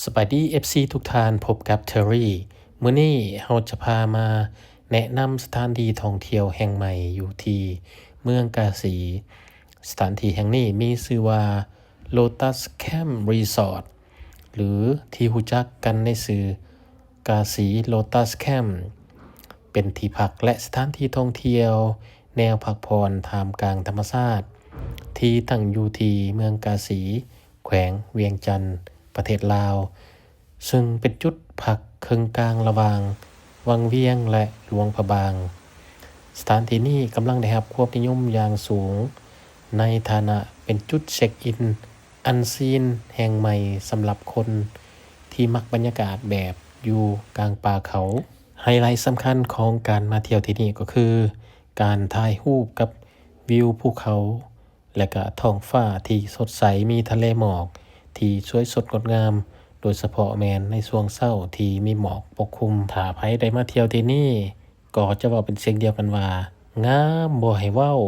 ສະບາຍດີ ເອັຟຊີ ທຸກທ່ານ, ພົບກັບ Terry. ມື້ນີ້ເຮົາຈະພາມາແນະນຳສະຖານທີ່ທ່ອງທ່ຽວແຫ່ງໃໝ່ຢູ່ທີ່ເມືອງກາສີ. ສະຖານທີ່ແຫ່ງນີ້ມີຊື່ວ່າ Lotus Camp Resort ຫຼືທີ່ຮູ້ຈັກກັນໃນຊື່ ກາສີ Lotus Camp ເປັນທີ່ພັກ ແລະ ສະຖານທີ່ທ່ອງທ່ຽວແນວພັກຜ່ອນທ່າມກາງທຳມະຊາດ ທີ່ຕັ້ງຢູ່ທີ່ເມືອງກາສີ ແຂວງວຽງຈັນ ປະເທດລາວ, ເຊິ່ງເປັນຈຸດພັກເຄິ່ງກາງລະຫວ່າງວັງວຽງ ແລະ ຫຼວງພະບາງ. ສະຖານທີ່ນີ້ກຳລັງໄດ້ຮັບຄວາມນິຍົມຢ່າງສູງ ໃນຖານະເປັນຈຸດເຊັກອິນອັນຊີນແຫ່ງໃໝ່ສຳລັບຄົນທີ່ມັກບັນຍາກາດແບບຢູ່ກາງປ່າເຂົາ. ໄຮໄລສຳຄັນຂອງການມາທ່ຽວທີ່ນີ້ກໍຄື ການຖ່າຍຮູບກັບວິວພູເຂົາ ແລະ ກະທ້ອງຟ້າທີ່ສົດໃສ, ມີທະເລໝອກທີ່ສວຍສົດງົດງາມ, ໂດຍສະເພາະແມ່ນໃນຊ່ວງເຊົ້າທີ່ມີໝອກປົກຄຸມ. ຖ້າໃຜໄດ້ມາທ່ຽວທີ່ນີ້ ກໍຈະເວົ້າເປັນສຽງດຽວກັນວ່າ ງາມບໍ່ໃຫ້ເວົ້າ.